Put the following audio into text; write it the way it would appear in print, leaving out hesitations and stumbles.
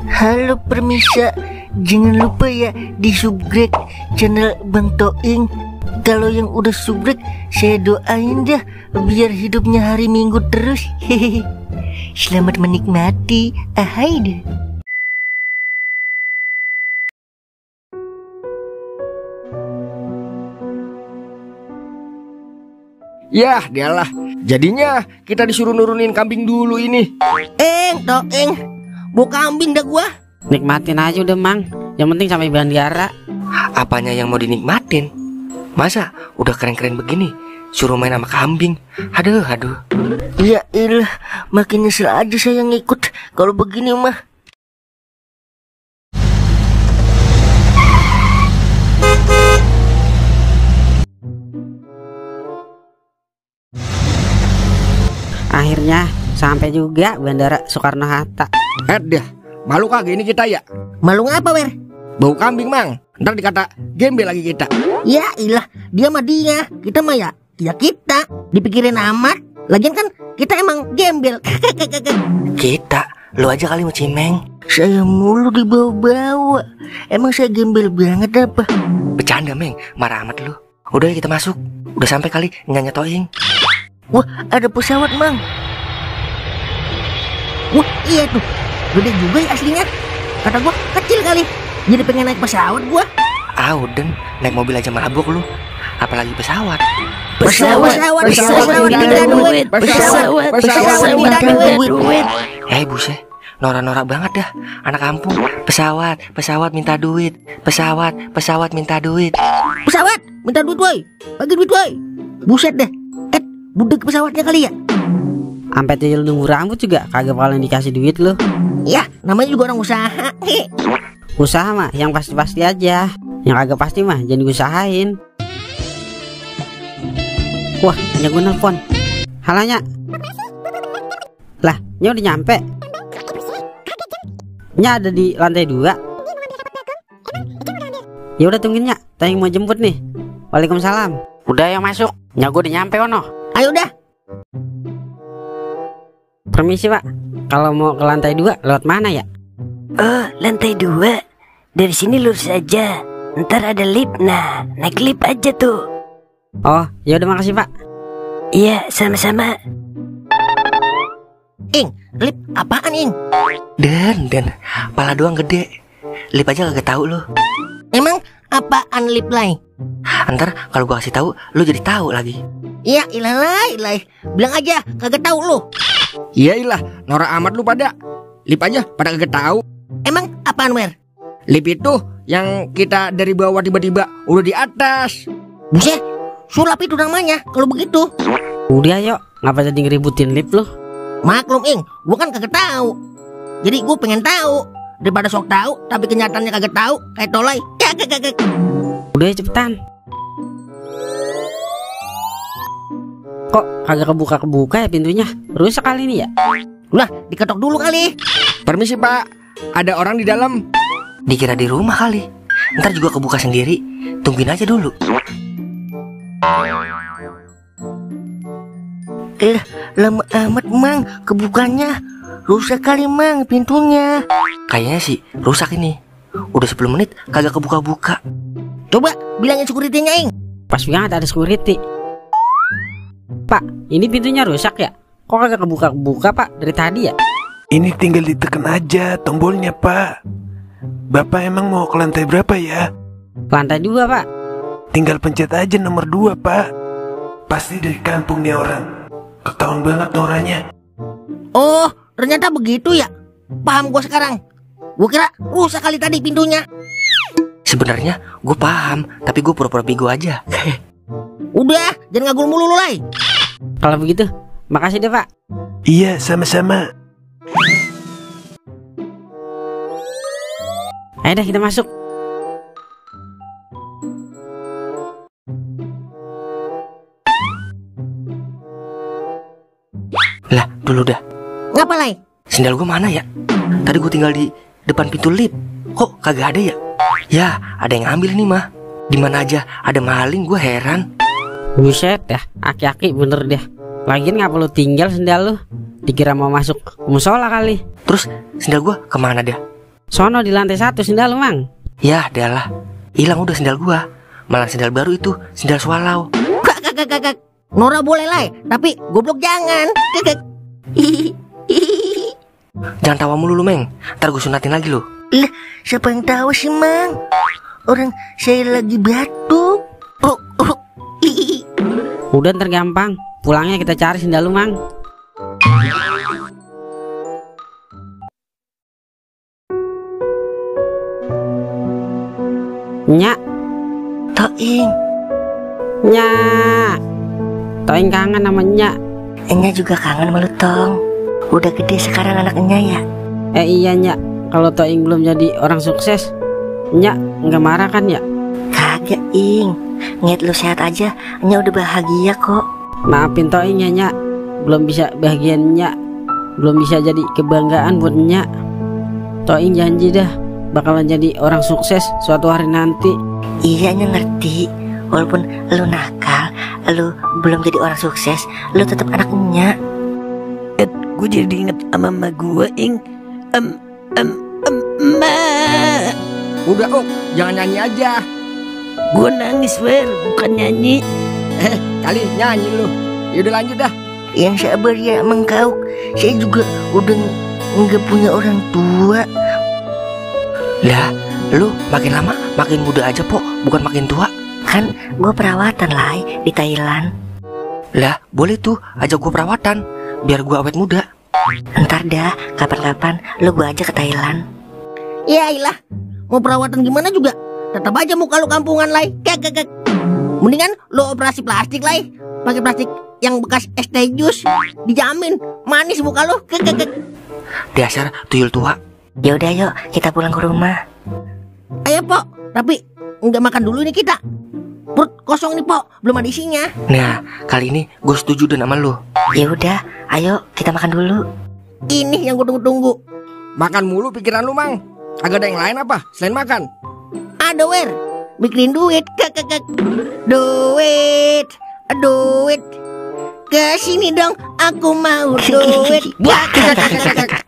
Halo permisa, jangan lupa ya di subscribe channel Bang Toing. Kalau yang udah subscribe, saya doain dah biar hidupnya hari Minggu terus. Hehehe. Selamat menikmati. Ahai deh. Yah, dialah. Jadinya kita disuruh nurunin kambing dulu ini. Toing, bawa kambing dah gua. Nikmatin aja udah Mang. Yang penting sampai bandara. Apanya yang mau dinikmatin? Masa udah keren-keren begini suruh main sama kambing? Aduh. Ya ilah, makin nyesel aja saya ngikut kalau begini mah. Akhirnya sampai juga Bandara Soekarno-Hatta. Dah, malu kagak ini kita ya? Malu ngapa, Wer? Bau kambing, Mang. Ntar dikata gembel lagi kita. Ya ilah, dia mah dia, kita mah ya kita. Dipikirin amat. Lagian kan kita emang gembel. Kita, lu aja kali mau cimeng. Saya mulu dibawa-bawa. Emang saya gembel banget apa? Bercanda, Meng. Marah amat lu. Udah kita masuk. Udah sampai kali Nyanya Toing. Wah, ada pesawat, Mang. Wah, iya tuh. Gede juga ya aslinya. Kata gua kecil kali. Jadi pengen naik pesawat gua. Udah naik mobil aja mabuk lu. Apalagi pesawat. Pesawat minta duit. Pesawat minta duit. Buset. Norak-norak banget dah anak kampung. Pesawat minta duit. Pesawat minta duit. Pesawat minta duit, woi. Bagi duit, woi. Buset deh. Budek pesawatnya kali ya. Sampai tuyul nunggu rambut juga kagak bakalan dikasih duit lu. Ya, namanya juga orang usaha. Usaha mah yang pasti-pasti aja. Yang kagak pasti mah jangan diusahain. Wah, Nya gue nelfon. Halanya. Lah, Nya udah nyampe. Nya ada di lantai 2. Ya udah tungguin Nya, Toing mau jemput nih. Waalaikumsalam. Udah yang masuk. Nya gue udah nyampe ono. Ayo dah. Permisi Pak, kalau mau ke lantai 2 lewat mana ya? Oh, lantai 2. Dari sini lurus aja. Ntar ada lift. Nah, naik lift aja tuh. Oh, ya udah makasih Pak. Iya, sama-sama. Lift apaan, Ing? Dan pala doang gede. Lip aja kagak tahu lu. Emang apaan lift lain? Ntar kalau gua kasih tahu, lu jadi tahu lagi. Iya, ilah. Bilang aja kagak tahu lu. Iyalah, norak amat lu pada. Lip aja pada kagak tahu. Emang apaan, Wer? Lip itu yang kita dari bawah tiba-tiba udah di atas. Buset, sulap itu namanya kalau begitu. Udah yuk, ngapa jadi ngeributin lift lu? Maklum, Ing, gua kan kagak tahu. Jadi gua pengen tahu. Daripada sok tahu tapi kenyataannya kagak tahu, kayak tolai. Kagak. Udah cepetan. Kok kagak kebuka ya pintunya? Rusak kali ini ya? Lah, diketok dulu kali. Permisi Pak, ada orang di dalam. Dikira di rumah kali. Ntar juga kebuka sendiri. Tungguin aja dulu. Lama amat, Mang, kebukanya. Rusak kali, Mang, pintunya. Kayaknya sih rusak ini. Udah 10 menit kagak kebuka-buka. Coba bilangin security-nya, Ing. Pas banget ada security. Pak, ini pintunya rusak ya? Kok kagak kebuka-buka Pak dari tadi ya? Ini tinggal ditekan aja tombolnya Pak. Bapak emang mau ke lantai berapa ya? Lantai 2 Pak. Tinggal pencet aja nomor 2 Pak. Pasti dari kampung nih orang. Ketahuan banget noranya. Oh, ternyata begitu ya. Paham gua sekarang. Gua kira rusak kali tadi pintunya. Sebenarnya gue paham, tapi gue pura-pura bego aja. Udah, jangan ngagul mulu lu, Lai. Kalau begitu, makasih deh Pak. Iya, sama-sama. Ayo dah kita masuk. Lah, dulu dah. Ngapa, Lai? Sendal gue mana ya? Tadi gue tinggal di depan pintu lift. Kok kagak ada ya? Ya, ada yang ambil nih mah. Dimana aja ada maling, gue heran. Buset dah, aki-aki bener deh. Lagian ngapa lu tinggal sendal lu? Dikira mau masuk musola kali. Terus sendal gue kemana dah? Sono di lantai 1 sendal lu, Mang. Ya, adalah. Hilang udah sendal gua. Malah sendal baru itu, sendal swallow. Kak. Nora boleh lah, tapi goblok jangan. Kak. Jangan tawa mulu lu, Meng. Ntar gue sunatin lagi lu. Lah, siapa yang tahu sih, Mang? Orang saya lagi batuk. Udah ntar gampang. Pulangnya kita cari sendal lu, Mang. Nyak. Toing. Nyak. Toing kangen sama Nyak. Enya juga kangen sama lu, Tong. Udah gede sekarang anaknya ya. Iya Nyak. Kalau Toing belum jadi orang sukses, Nyak nggak marah kan ya? Kagak, Ing. Ngeliat lu sehat aja, Enya udah bahagia kok. Maafin Toing ya Nyak. Belum bisa bahagian Nyak. Belum bisa jadi kebanggaan buat Nyak. Toing janji dah bakalan jadi orang sukses suatu hari nanti. Iya, Enya ngerti. Walaupun lu nakal, lu belum jadi orang sukses, lu tetap anaknya. Gue jadi inget sama emak gue, Ing. Emak. Udah, jangan nyanyi aja. Gue nangis, Wer, bukan nyanyi. Kali nyanyi lu. Yaudah lanjut dah. Yang sabar ya, Mang Kau. Saya juga udah nggak punya orang tua. Lah, lu makin lama makin muda aja, Pok. Bukan makin tua. Kan gue perawatan lah di Thailand. Lah, boleh tuh ajak gue perawatan biar gue awet muda. Ntar dah, kapan-kapan lu gue aja ke Thailand. Ya ilah, mau perawatan gimana juga tetap aja muka lu kampungan lah. Kak. Mendingan lu operasi plastik lah. Pakai plastik yang bekas es teh jus, dijamin manis muka lu. Kak. Dasar tuyul tua. Ya udah, yuk kita pulang ke rumah. Ayo, Pok. Tapi nggak makan dulu nih kita. Perut kosong nih, Pok. Belum ada isinya. Nah, kali ini gue setuju dengan sama lu. Ya udah, ayo kita makan dulu. Ini yang gue tunggu-tunggu. Makan mulu pikiran lu, Mang. Agak ada yang lain apa selain makan? Ada, Wer. Mikirin duit. Kak. Duit. Kesini dong, aku mau duit. Kak.